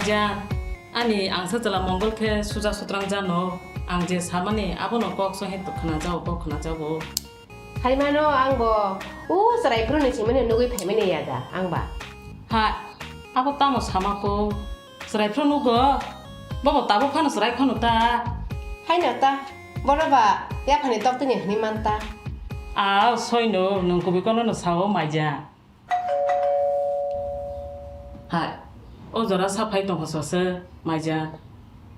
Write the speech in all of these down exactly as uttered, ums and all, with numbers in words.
Ja, ani angsa chwla Mongol khe suja sutrang jano, ang je samani abono kok sohe khwnajago, kok khwnajago. Haimano angbo, u chwrai phuru ni simani nugwi phaimani yada, angba. Ha, abo tamo sama kho, chwrai phuru nugo, bobo tabuk phano chwrai phano ta. Haino ta, boro ba, yaphani tok tini hwnwi man ta. Aw, soino, nwng kubui kono no sao maija. Hai, o jora sa phai tongkha sose, maija.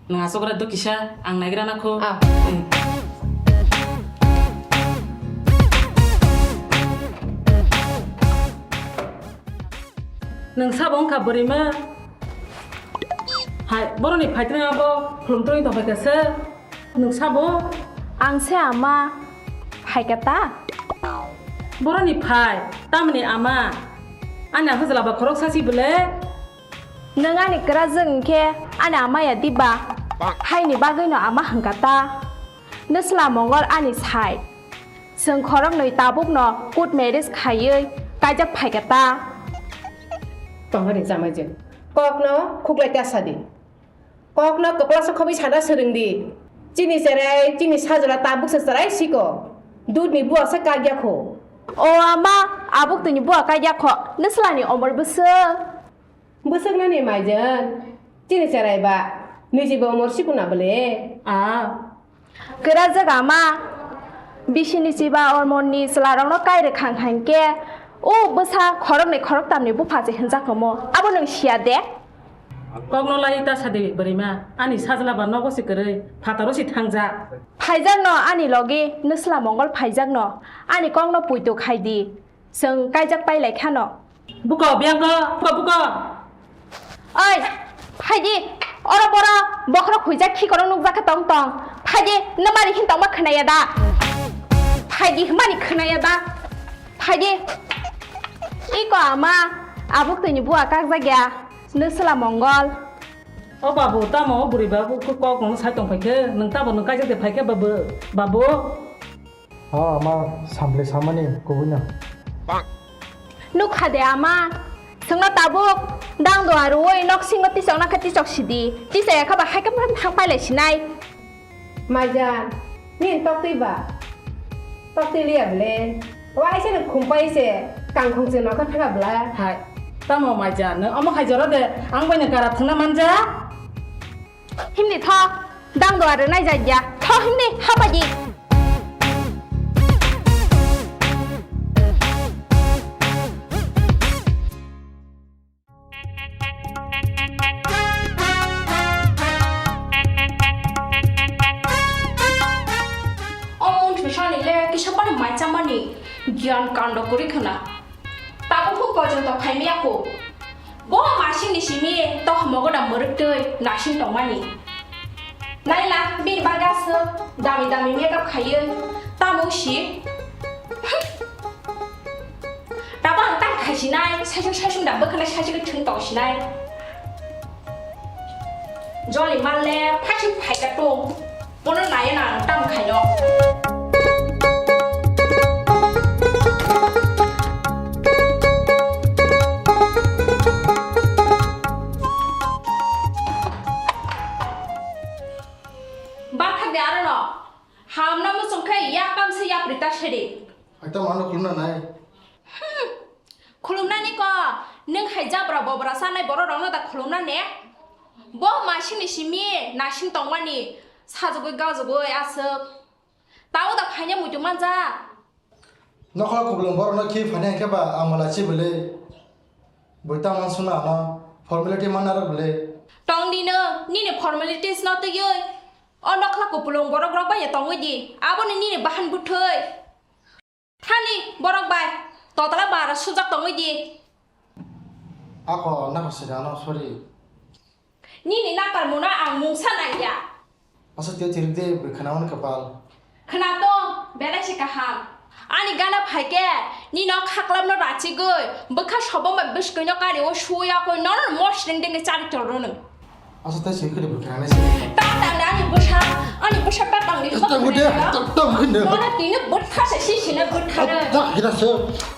Nwng asok ra do kisa, ang naigra na kho. Ah. Hmm. Nwng sabo wngkha bwrwi ma? Hai, boroni phaitwng abo khulum tongwi tongkha khe se. Nwng sabo? Ang se ama phaikha ta? Boroni phai, tamni ama? Ani ang hajla ba khorok sasi bwle? Nwng ani kwrajwk hwnkhe ani ama ya diba? Haini bagwino ama hwnkha ta? Nwsla Mongol ani sai. Chwng khoroknwi tabukno court marriage khaiwi kaijak phaikha ta? Tongo ni jamaijwk. Kokno khuklai ta sadi. Kokno kwplasa khobwi sana swrwngdi. Chini cherai, chini sajla tabuksa cherai siko. Dudni buwasa kagya kho. O ama, abuk tini buwa kagya kho. Nwslani omor bwswk? Bwswknani maijan. Chini cherai ba. Niji bo omor sikuna bwle. Ah. Kwrajwk ama, bisini chiba ormoni chwlarokno kai rwkhang hai khe, o bwsa khoroknwi khoroktamni bupha se hwnjak omo, abo nwng siya de? Kokno lai ta sadi bwrwima, ani sajla ba nogo se kwrwi, phataro se thangjak. Phaijakno ani logi nwsla Mongol phaijakno, ani kokno puitu khai di. Chwng kaijak pai lai khano. Buko, biyang ko, buko, buko. Oi, phaidi, oro boro bokhorok huijak khikorok nukjak khe tong tong. Phaidi, nwmari hin tongma khwnaya da? Phaidi, himani khwnaya da? Phaidi. Iko ama, abuk tini buwa kakjak ya, nwsla Mongol. O babu, tamo o bwrwi babu kok nung sai tong phai khe, nwng tamo nwng kaijak de phai khe babu, babu. O ama sample samani kubui no. Nukha de ama, chwngno tabuk dang duan rwui nok singo tisok nakha tisok sidi. Tisok ya kha ba hai khe phang thang pailai sinai. Maijan, nini toktwi ba? Toktwi liya bwle. Waisa no khumpai se kangkhong se nokha thanga bwla. Hai, tamo maijan, nwng omo hai jora de ang bai no kara thangna manja? Himni tho, dang do aro nai jai ya. Tho himni hapa di. Omo wngthwsani le kisa phano mai chamani gyan kando kwrwi khwna. Tabuk phuk porjonto phaimaya kho. Bo masingni simi tokhomogo da mwrwktwi nasing tongmani. Naila bini bagwi aswk dami dami makeup khaiwi tamo si. Tabuk ang tang khaisinai, saisung saisung da bwkhanai saisung thwng tongsinai. Joli malle phaising phaika tong. Bono naiya na ang tamo khaino. Bathak de arono. Hamna muchung khe yakam se yapri ta sedi. Aita mano khulumna nai. Hmm. Khulumnani ko, nwng hai jabra bobra sanai borok rokno da khulumna ne? Bo masini simi nasing tongmani sajagwi gajagwi aswk. Tao da phaina muitu manja. Nokla kublung borokno khi phaina khe ba amala chi bwle. Bui tamo suna ano formality mana rok bwle. Tong di no, nini formalities no twiwi. O nokla kuplung borok rok bai tongwi di. Aboni nini bahan bwthwi. Thani borok bai totla bara sujak tongwi di. Ako nako sida ano sorry. Nini nakar muna ang mungsa nangya. Asa tio chirik de bwkhana hwn kapal. Khna to, belai se kaham. Ani gana phaikhe nino khaklapno rachigwi bwkha soboma bwskwino kari o suya koi nono mosring dengni chari torno. Asa tai sui khwrwi bwkha nai se. Ta ta na ani bwsa, ani bwsa ta tangni. Ta gude, ta ta khinde. Mana tini bwtha se si sine bwtha. Ta gira se,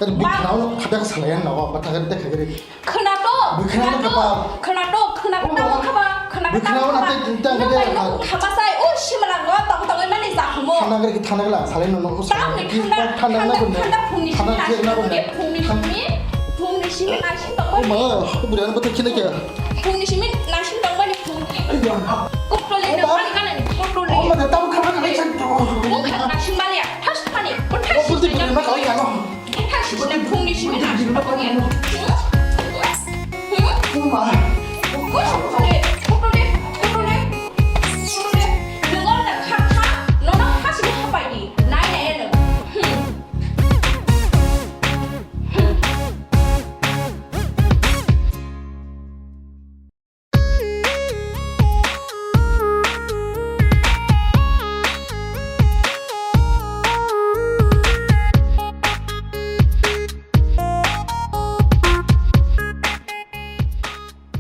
ani bwkha na khada salaya na ba ta gari ta khagari. Khwnatok, khwnatok, khwnatok, Khna khna khaba, khna khna khaba. Nang bai nung khama sai, o simala ngo tong tong mani za humo. Thana gari thana gala, salai no no. Tam ni thanda, thanda, thanda phungni simi naising tong mani, phungni simi, phungni simi naising tong mani. O ma, o buri ano bata khina kya? Phungni simi naising tong mani phungni. Koprole na mani kana ni, koprole. O ma, tam khana gala chan. Mung khana naising mani ya, thas mani, o thas. O buri buri ma kawai ano. Thasisina phungni simi naising tong ya. Uma. Kutule, kutule, kutule, kutule. Nung oro da kha kha, nono khasini hapai di. Nai nai ya nung.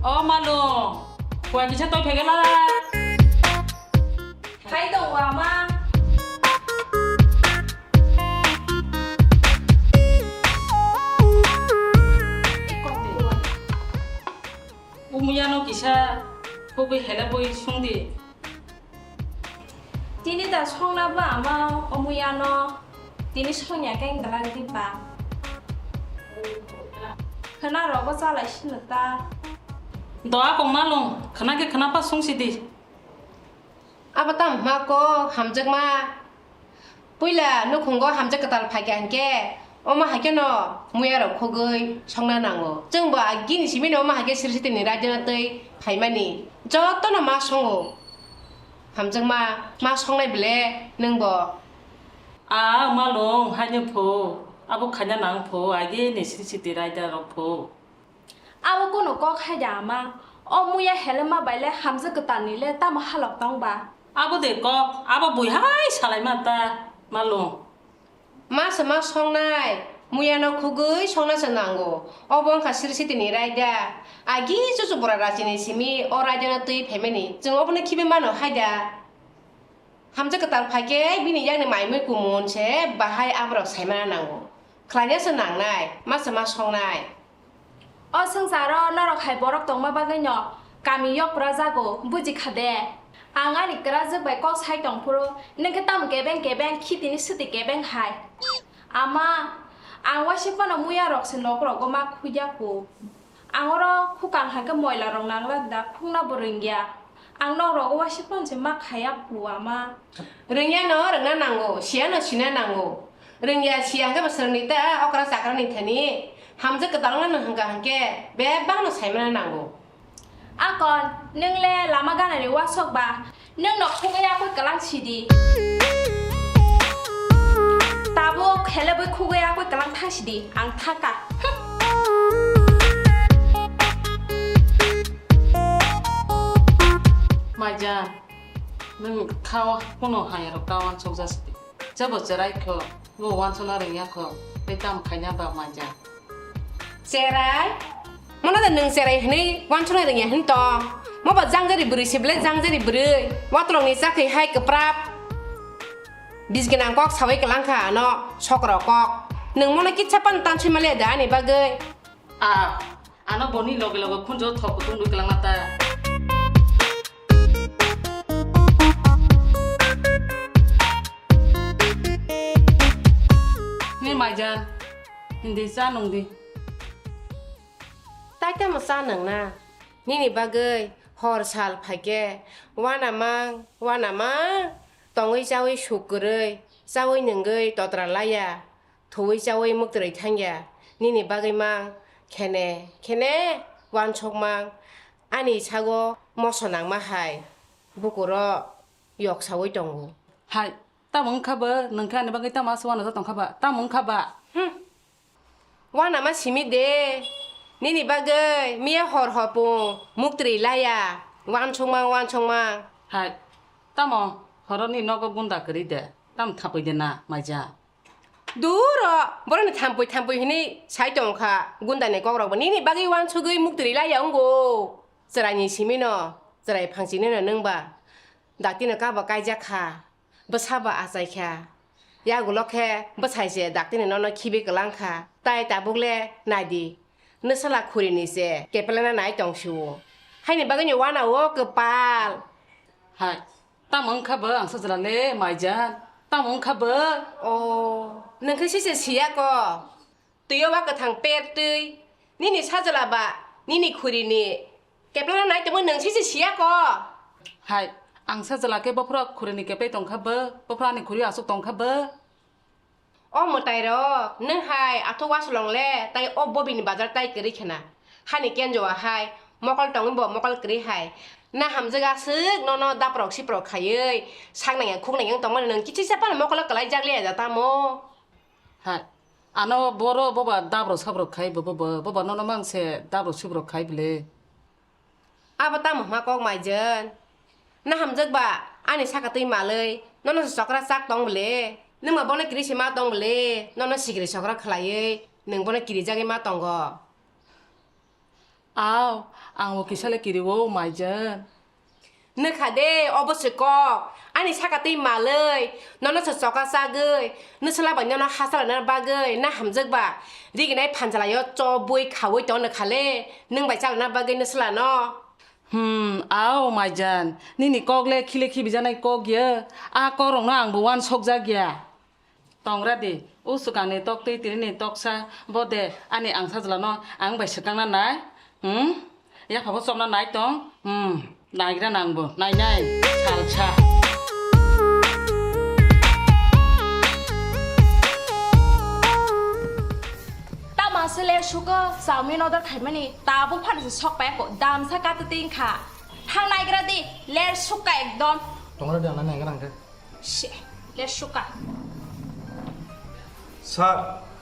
O malung, kua kisa toi phegela. Hai dong wa ma. Umuyano kisa khugwi helebwi sungdi. Tini da songna ba ama umuyano tini songya khe glak di ba. Khna rogo chalai sino ta. Do akong malung khna khe khna pa sung sidi. Abo tam hma ko hamjakma. Puila nukhungo hamjak kwtal phaikha hinkhe, omo haikheno muyarok khogwi songna nango. Chwngbo agini simino omo haikhe Srisitini raidona twi phaimani jotono ma songo. Hamjakma, ma songnai bele nwngbo? A malung haino pho, abo khaina nang pho, agini Srisiti raida rok pho. Abo kunu kok hai da ama. O muya helema bai le hamjak kwtal ni le tamo halok tong ba? Abo de kok, abo bui hai salai ma ta malung. Ma se ma songnai, muya no khugwi songna se nango. Obo wngkha Srisiti ni raida. Agi chuchu bura rachi ni simi o raida no twi phaimani. Chwng obo no khibi mano hai da. Hamjak kwtal phaikhe bini yakni mai mui kumun se bahai aborok saimana nango. Khlaina se nangnai, ma se ma songnai. O swngcharo norok hai borok tongma bagwino kami yokpra jago, buji kha de? Ang ani kwrajwk bai kok sai tong phuru, nwng khe tamo kebeng kebeng, khitini swtwi kebeng hai? Ama, ang waisa phano muya rok se nok rogo ma khuya ku. Ang oro khukang hai khe moila rok nang lak da, khukna bo rwngya. Ang nok rogo waisa phano se ma khaya ku ama. Rwngya no rwngna nango, siya no sina nango. Rwngya siya hwnkhe bo swrwngni ta okra chakra ni thani. Hamjak kwtal wngna no hwnkha hwnkhe bebak no saimana nango. Akon, nwng le lama gana ni wasok ba, nwng no khugwi akoi kwlang sidi. Tabuk helebwi khugwi akoi kwlang thang sidi, ang thaka. Maija, nwng kha o kuno hai rok ka wansuk ja sidi. Jabo cherai kho, bo wansukna rwngya kho, tei tamo khaina ba Maija. Cherai? Mono da nwng cherai hwnwi wansukna rwngya hwn tong? Mobo jangjari bwrwi se belai jangjari bwrwi. Watrokni chakhwi hai kwprap. Bijgwnang kok sawi kwlang kha ano, sokro kok. Nwng mono kitsa pan tanswi maliya da ani bagwi? A, ano boni loge loge khunjo thok kutung dui kwlang na ta. Ni Maijan, hindi cha nung di. Tai tamo cha nang na? Nini bagwi hor sal phaikhe wana mang, wana mang tongwi chawi suk kwrwi, chawi nungwi totra laiya, thuwi chawi muktwrwi thangya. Nini bagwi mang khene khene wansuk mang ani sago moso nangma hai bukuro yok sawi tongo. Hai, tamo wngkha bo, nwng khe ani bagwi tamo aswk uanajak tongkha ba? Tamo wngkha ba? Hmm. Uanama simi de, nini bagwi miya hor hopung muktwrwi laiya, uansukma uansukma. Hai, tamo horoni nogo gunda kwrwi de, tamo thapwi de na, Maija? Duro, borokni thampui thampui hinwi sai tongkha, gundani kokrokbo nini bagwi uansugwi muktwrwi laiya wngo. Chwraini simino, chwrai phangsini no nwngba, daktino kabo kaijak kha. Bwsa bo achai kha. Yagulo khe bwsai se daktini nono khibi kwlang kha. Tai tabuk le nai di. Nwsala khuri ni se kepelena nai tong sio. Haini bagwi ni wana o kwpal. Hai, tamo wngkha bo ang sajla le maijan. Tamo wngkha bo? O, nwng khe sise siya ko. Twi o wa kwthang per twi. Nini sajla ba, nini khuri ni keplana nai tongma nwng sise siya ko. Hai, ang sajla khe bophra khuri ni keplai tongkha bo, bophra ani khuri aswk tongkha bo. O mwtai rok, nwng hai athuk waslong le, tai o bobini bazar tai kwrwi khena. Hani kenjo hai, mokol tongwi bo mokol kwrwi hai. Na hamjwk aswk nono daprok siprok khaiwi, sak nangya khuk nangya wng tongmani nwng kichisa phano mokolo kwlai jak liya ja tamo. Hai, ano boro boba dabrok sabrok khai bo, boba, boba nono mang se dabrok sibrok khai bile. Abo tamo hwnma kok maijen? Na hamjwk ba ani saka twi malwi, nono se chokra chak tong bwle? Nwng ba bono kiri se ma tong bwle? Nono sikiri chokra khlaiwi nwng bono kirijagwi ma tongo. Aw, ang bo kisa le kiri o maijen. Nwkha de, obo se kok. Ani saka twi malwi, nono se chokra chagwi, nwswla bai nono ha chalana bagwi, na hamjwk ba riginai phanjalai o chobwi khaui tong nwkha le, nwng bai chalana bagwi nwswla no. Hmm, ao maijan, nini kok le khile khibijaknai kok ya, a kok rok no ang bo uansuk jak ya. Tongra di, o swkang ni tok twi tini ni toksa, bo de ani ang sajla no ang bai swkang na nai, hmm? Yapha bo chomna nai tong, hmm, naigra nang bo, nai nai, salsa. Tama se le suko, chowmin order khaimani, tabuk phano se sok pai ko, damsa kata tin kha. Thang naigra di, ler sukka ekdom. Tongra di, ang naigra ang khe. She, ler sukka. Sir,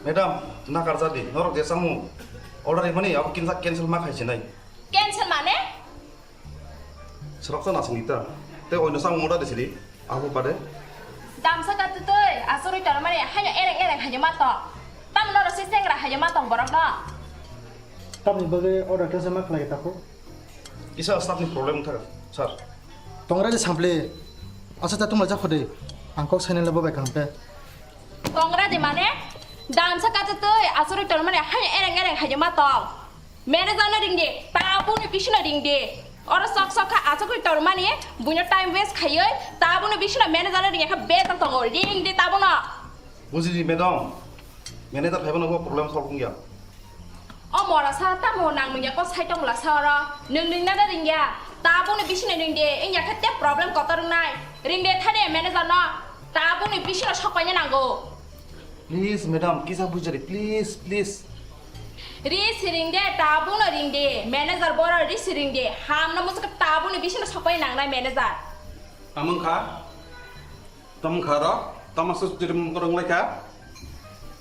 madam, nakar jadi, norok je samung order rimani, abo kinsa cancel ma khai sinai. Cancel mane? Srok sa nasing ita. Te oino samung order disidi, abo pade. Damsa ka tutui, asuri tor mani, hanya ereng ereng hanya mato. Tam norok si sengra hanya mato borok no. Tamni bagwi order cancel ma khlai tako. Kisa staff ni problem thaka, sir. Tongra de sample. Asa ta tumla jakho de. Ang kok sainai labo bai kaham pe. Tongra de mane? Damsa kata tui asuri tor mane hai ereng ereng hai ma tong. Manager no ring de, tabuk ni bisino ring de. Oro sok sok kha asuri tor mane buino time waste khaioi tabuk ni bisino manager no ring kha betal tongo ring de tabuk no. Bujidi madam, manager phaiba no bo problem solve wngya. O mora sa tamo nang nungya ko sai tong la sa oro. Nung nung na ring ya. Tabuk ni bisino ring de, wngya khe te problem kotor wngnai. Ring de thani manager no. Tabuk ni bisino sok paina nango. Please madam, kisa bujari, please, please. Ri si ring de, tabuk no ring de. Manager boro ri si ring de. Ham no musuka tabuk ni bisino sok paina nangnai manager. Amang kha? Tamo kha ro, tamo se chiri mung korong lai kha.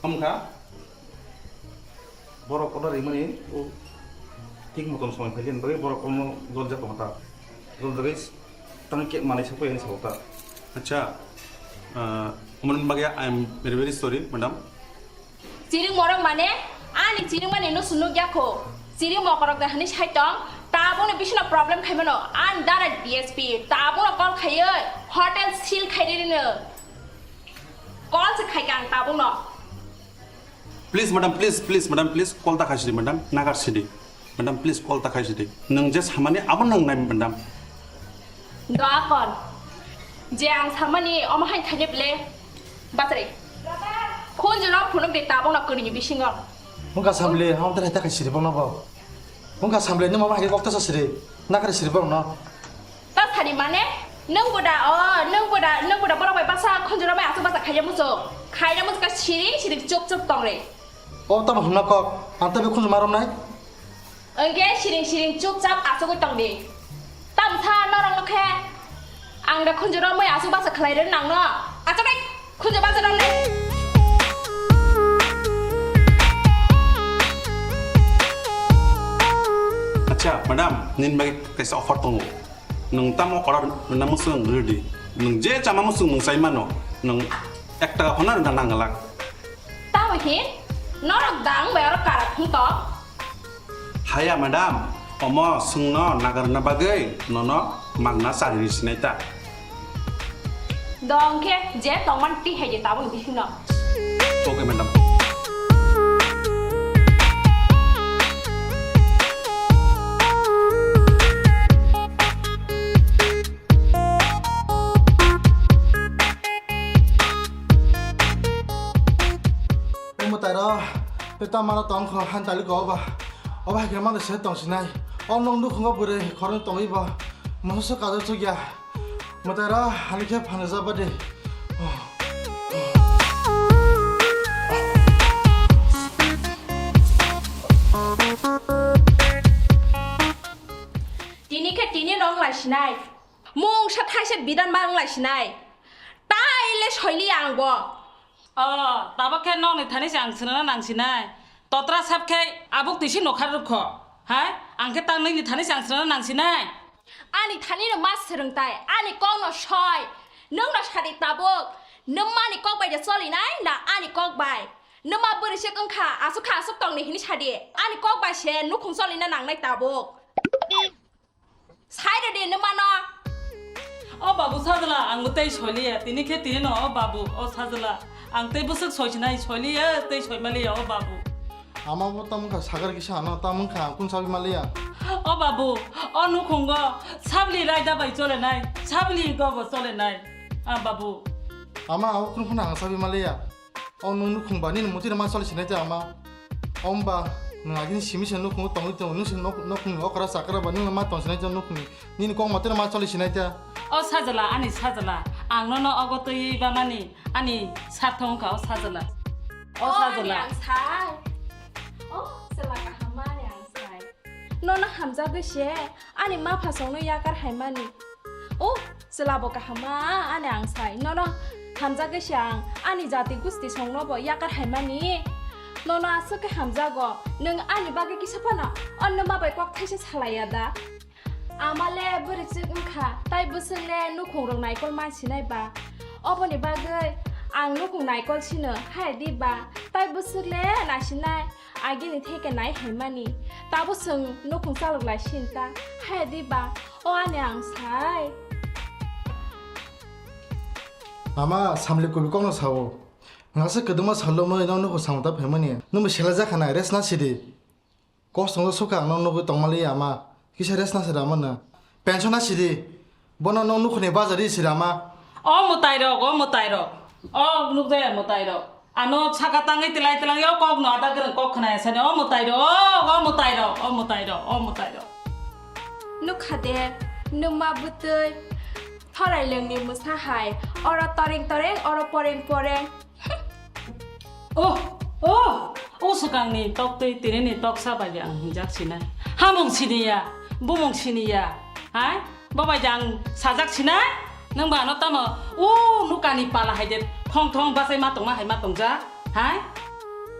Am kha. Borok order rimani, o, thik moton somoi phai khe, bagwi borok ono jol jak tong ta. Jol jagwi tang khe manai sa phai ani sa ta. Acha, ah, omo ni bagwi I am very, very sorry, madam. Chiring morok mane, ani chiring mani no sunuk ya kho. Chiring mokorok da hani sai tong, tabukno bisino problem khai mano, ani dara D S P, tabukno call khaioi, hotel seal khai rino. Call se khai kang tabukno. Please, madam, please, please, madam, please, call ta khai sidi, madam, nagar sidi. Madam, please call ta khai sidi. Nwng je samani abo nwng nai, madam. Do akon. Je ang samani omo hai khaje ble. Batri. Khunju no phunuk de tabuk no kwrwini bisingo. Hungka samle, hamo ta khai ta khai sidi bono bo. Hungka samle, nwng mama hai kok ta sa sidi. Nakar sidi bono. Ta sani mane, nwng boda, o, nwng boda, nwng boda borok bai basa khunju no bai asuk basa khaye muchung. Khaina muchung ka siring siring chup chup tong re. O tamo hwnna kok, ang tamo khunju marom nai. Wngkhe siring siring chupchap achugwi tong di. Tamsa norok no khe ang da khunju romwi achuk basa khlai rw nang no. Achuk bai khunju basa rw nai. Acha, madam, nini bagwi kaisa offer tongo. Nwng tamo order rwna muchung rwdi. Nwng je chama muchung nwng chai mano. Nwng ek taka phano rwna nang glak. Tamo hin? Norok dang bai oro karak thung to? Haya madam, omo swngno nagarna bagwi nono magna chari sinai ta. Dong khe je tongman twi hai de tabuk ni bisingno. Okay madam. Amano tong kho han tali ko oba. Oba hakhe mano se tong sinai. O nong nukhungo bwrwi khoroknwi tongwi bo. Moso se kajak chukya. Mwtai ra hani khe phano jaba de. Tini khe tini rong lai sinai. Mungsa thaisa bidan ma wng lai sinai. Tai le soili ang bo. O, tabok khe nokni thani se ang swnamna nang sinai. Totra sap khe abuk twi si nokha rwkho. Hai? Ang khe ta nini thani se ang swnamna nang sinai. Ani thani no ma swrwng tai, ani kok no soi. Nwng no sadi tabuk. Nwng mani kok bai de choli nai na ani kok bai? Nwng ma bwrwi se wng kha, aswk kha aswk tong ni hini sadi. Ani kok bai se nukhung choli na nang nai tabuk. Sai rw di nwng mano. O babu Sajla, ang bo tei soiliya, tini khe tini no, o babu, o Sajla, ang tei bwswk soi sinai, soiliya, tei soi maliya, o babu. Ama bo tamo kha sakar kisa ano, tamo kha ang kun sabi maliya. O babu, o nukhungo sabli raida bai chole nai, sabli go bo chole nai, a babu. Ama abo kun phano ang sabi maliya. O nwng nukhung ba nini muti ma choli sinai te ama. Omba nwng agini simi se nukhung tongwi tongo, nwng se nok-, nukhung okra chakra ba nwng ma tong sinai te nukhung nini kok mate ma choli sinai te. O Sajla, ani Sajla, ang nono ogo twi ba mani ani sartho wngkha o Sajla. O O ani Sajla. Ang sai. O Sajla kaham ma ani ang sai. Nono hamjagwi se ani ma phasongno yakar haimani. O, chwla bo kaham ma ani ang sai. Nono hamjagwi se ang ani jati gusti songno bo yakar haimani. Nono aswk khe hamjago. Nwng ani bagwi kisa phano onno ma bai kok thaisa salaiya da? Ama le bwrwi chwk wngkha, tai bwswk le nukhung rok naikol ma sinai ba. Oboni bagwi ang nukhung naikol sino hai di ba, tai bwswk le nasinai. Agini theke nai haimani, tabo chwng nukhung chalok lai sin ta, hai di ba, o ani ang sai. Ama samli kubi kokno sao. Ngasa kwdwma salomwi no nukhung samung ta phaimani. Nwngbo sela jakha nai, rest na sidi. Kosong sukha ang no nugwi tongmali ama. Kisa rest na sidi ama no. Pension na sidi. Bono no nukhuni bazari sirama. O mwtai rok, o mwtai rok. O nukjaya mwtai rok. Ano saka tangwi tilai tilangwi o kok no ada gwrwng kok khwnaya sani. O mwtai rok, o mwtai rok, o mwtai rok, o mwtai rok. Nukha de, nwma bwtwi. Thorai lwngni mwsa hai. Oro toreng toreng, oro poreng poreng. Oh, oh, o swkangni toktwi tinini toksa bai ang hinjak sinai. Hamung siniya, bumung siniya, hai? Bo bai ang sajak sinai? Nwng ba ano tamo, o nukani pala hai de, thong thong bachai ma tongma hai ma tongjak, hai?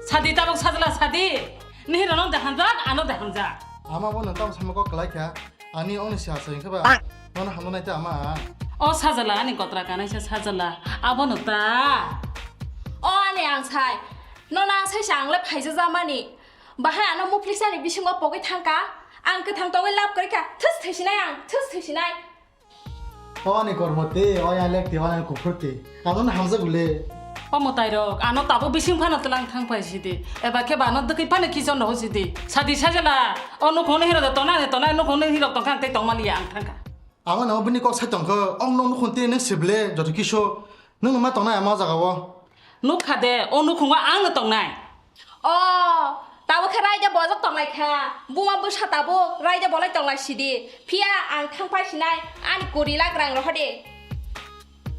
Sadi tabuk sajla sadi, nihiro no de hamjak, ano de hamjak. Ama bo nwng tamo sama kok kwlai kha. Ani oni si asai wngkhe ba. Nono hamno nai ta ama. O sajla ani kotra kanai se sajla. Abono ta. O ani ang sai. Nono ang sai se ang le phaija jamani. Bahai ano muplik sani bisingo pogwi thangka. Ang kwthang tongwi lab kwrwi kha. Thus thaisinai ang. Thus thaisinai. O ani kormo te, o ya lek te, o ani kuphur te. Ano na hamjak gule. O mwtai rok, ano tabuk bising phano tlang thang phai sidi. Eba khe ba ano dwkwi phano kichon rw sidi. Sadi sajla, o nukhung no hiro da tona ne tona nukhung no hiro tong khang tei tong maliya ang thang kha. Amo no bini kok sai tong kho, ong no nukhung tini nang sible, joto kiso. Nang no ma tong nai amo jaga o. Nuk kha de, o nukhung o ang no tong nai. O, tabuk khe raida bojok tong lai kha. Buma bwsa tabuk raida bolai tong lai sidi. Phiya ang thang phai sinai, ani kuri lak rang rohor de.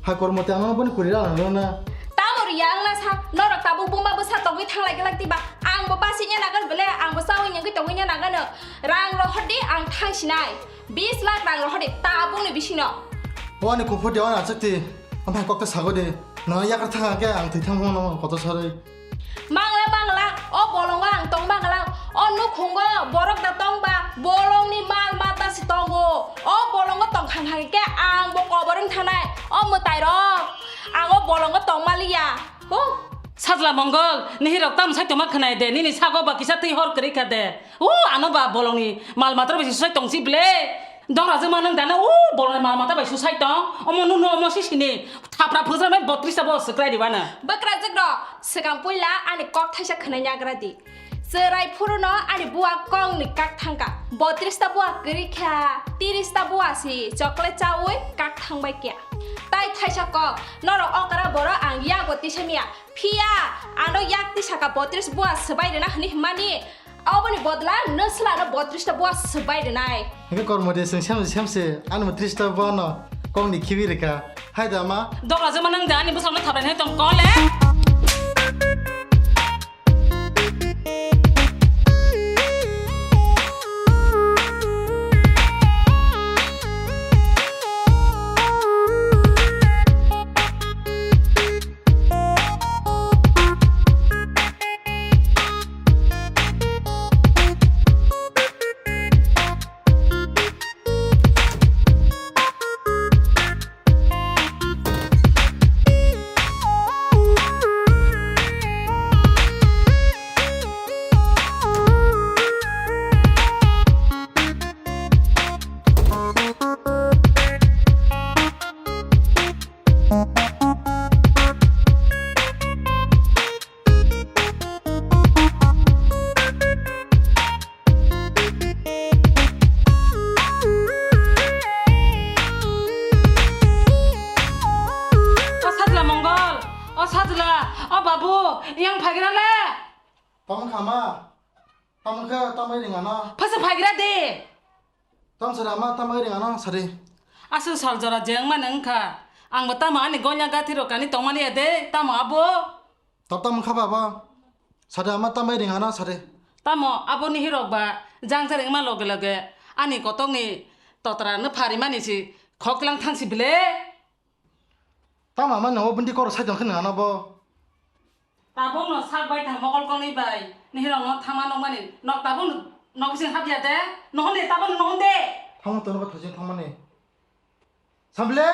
Hai kormo te ano boni kuri rang rang na. Tamo riya ang na sa, norok tabuk buma bwsa tongwi thang lai glak diba? Ang bo basi nya nagan bele, ang bo sawi nyangwi tongwi nya nagan. Rang rohor de, ang thang sinai. Bis lakh rang rohor de, tabuk ni bisino. O ani kuphur de, o ani achak ti. Amai kok ta sago de. Na yakar thang ke ang thwi thang mo no koto sarai. Mangla mangla, o bolongo ang tong mangla, o nukhungo borok da tongba, bolongni mal mata si tongo. O bolongo tong khang khang khe ang bo kobor wng thanai, o mwtai rok, ang o bolongo tong maliya. Huh. Sajla Mongol, nihirok tam sai tongma khwnai de, nini sago ba kisa twi hor kwrwi kha de. O ano ba bolongni mal mata bai susai tong si ble. Dora jema nang dana, o bolongni mal mata bai susai tong. Omo nunu omo sisini. Thapra phwjak mai botris ta bo swkrai ribana. Bwkrajwk rok, swkang puila ani kok thaisa khwnai nyagra di. Chwrai phuruno ani bua kongni kak thangka. Botris ta bua kwrwi kha, tiris ta bua si chocolate chaui kak thangbai kya. Tai thaisa kok, norok okra borok ang yago tisa miya. Phiya, ano yak tisa ka botris bua swbai rwna hwnwi hwnmani. Oboni bodla nwsla no botris ta bua swbai rwnai. Hingke kormo de chwng semse semse, ano tris ta bua no kok ni khibi rwkha. Hai da ma. Dok aja ma nang da ani bwsang no thabrai nai tong kole. O sajla Mongol, o sajla, o babu, yang phagira le? Tamo khama, tamo khe, tamo ringana. Phasa phagira de. Tam sari ama, tam bai ring ano sari. Aswk sal jora je wngmani wngkha. Angbo tamo ani gonya gathi rok kani tongmani ya de, tamo abo. Tab tam wngkha ba abo. Sari ama tam bai ring ano sari. Tamo aboni hirok ba jang jari wngma loge loge ani kotokni totra no pharimani si khoklang thangsi bile. Tamo ama nogo bundi koro sai tong khe nang ano bo. Tabuk no sak bai thang mokol konwi bai. Nihirok no thangma nokmani. Nok tabuk nok bising hapya de. Nohon de tabuk no nohon de. Thangma tono kotha jeng thangmani. Sambile?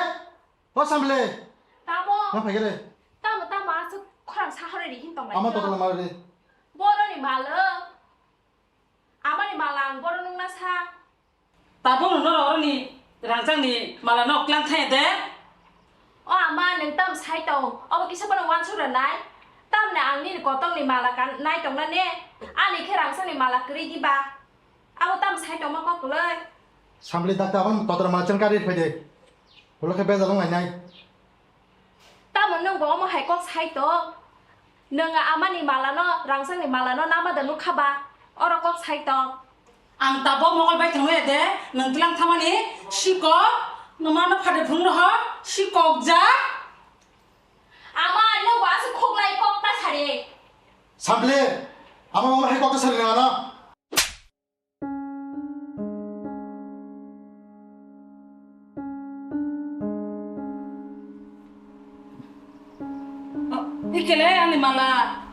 O Sambile? Tamo. Ma phai gere. Tamo tamo aswk khorang sahore ri hin tong lai. Ama tokla mare. Boroni malo. Amani mala ang boro nungna sa. Tabuk no norok oroni rangchakni mala no klang thaya de? O ama, nwng tam sai tong, obo kisa bono uansuk rwnai? Tamni ang nini kotongni mala kan nai tongna ne? Ani khe rangchakni mala kwrwi diba? Abo tam sai tongma kok kwlwi? Sambili dakta abang kotor mala chen kari phai de. Ulo khe bejal wng lainai. Tamo nwng bo omo hai kok sai tong? Nwng amani malano, rangchakni malano nama da nukha ba? Oro kok sai tong. Ang tabok mokol bai thangwi de, nwng tlang thamani sikok, nwmano phade phung rohor, sikok ja. Ama nwng bo aswk khuklai kok ta sari. Sambile, ama omo hai kok ta sari nang ano. Ikele ani mala.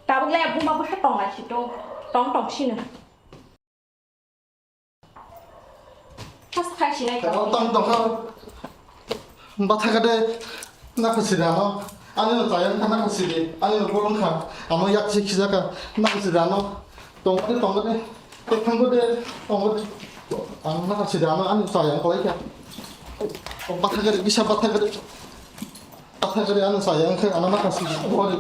Tabuk le buma bwsa tong lai si tong, tong tong sino. Pas khai si nai tong. Tong tong kha. Batha kade nakha si dano. Ani no chayang kha nakha si di. Ani no bolong kha. Amo yak si khijaka nakha si dano. Tong kade tong kade. Tek thang kade tong kade. Ang nakha si dano ani chayang kolai kha. Batha kade bisa batha kade. Batha kade ani chayang kha ano nakha si di. Bori.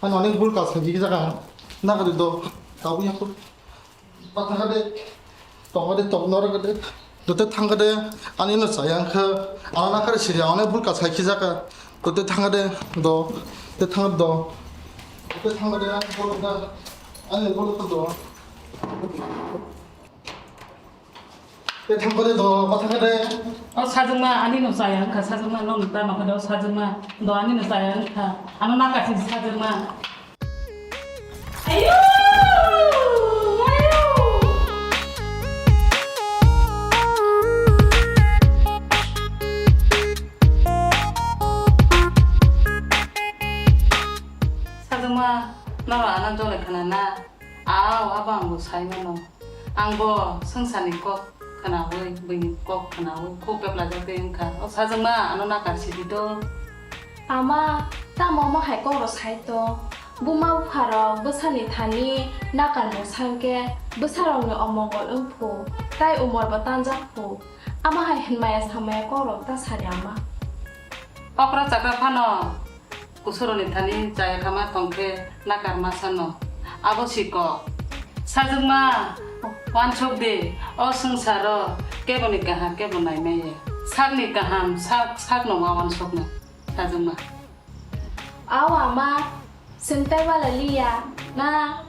Ani onek bul kas kha jigi jaka. Nakha di do. Tabu yakho. Pathakade, tongode, toknorokde, dote thangkade, ani no chayang kha, ano nakar siri, ano bulka saikhi jaka, dote thangkade, do, te thangkade, do, dote thangkade, ani bolok da, ani bolok do, te thangkade, do, pathakade. O sajwkma, ani no chayang kha, sajwkma, no ta makade, o sajwkma, do, ani no chayang kha, ano nakar siri sajwkma. Ayo! Ayo! Sajwkma, noro ano jole khna na? Ao, abo ang bo sai mano. Ang bo swngcharni kok khnaui, buini kok khnaui, khuk peplajak tei wngkha. O sajwkma, ano nakar sidi do. Ama, tamo omo hai kok rw sai to? Buma bupharok bwsani thani nakarmung sangkhe bwsarokni omongol wngphu, tai umorbo tanjakphu. Ama hai hinmaya samaya kokrok ta sari ama. Okra chakra phano kusuroni thani chaya khama tongkhe nakar ma sano. Abo siko. Sajwkma, wansuk di, o swngsaro keboni kaham kebo naimaya. Sakni kaham, sak, sakno ma wansukna. Sajwkma. Aw ama, swngtai wala liya, na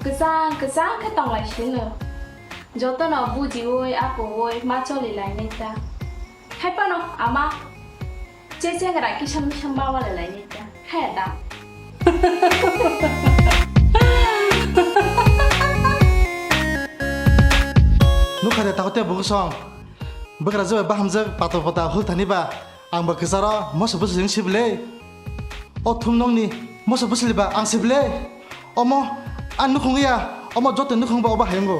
kwchang kwchang khe tonglai sino. Jotono bujiwi, apowi, ma choli lainai ta. Hai phano ama, che chengra kisa misa ma wala lainai ta. Khaya da. Nukha de takote bukosong. Bwkrajwk bai bahamjwk pato pota hul thani ba. Ang ba kwcharo moso bwsajwk sible. O thum nokni moso bwsli ba ang sible. Omo ang nukhung ya, omo joto nukhung ba obo hayungo.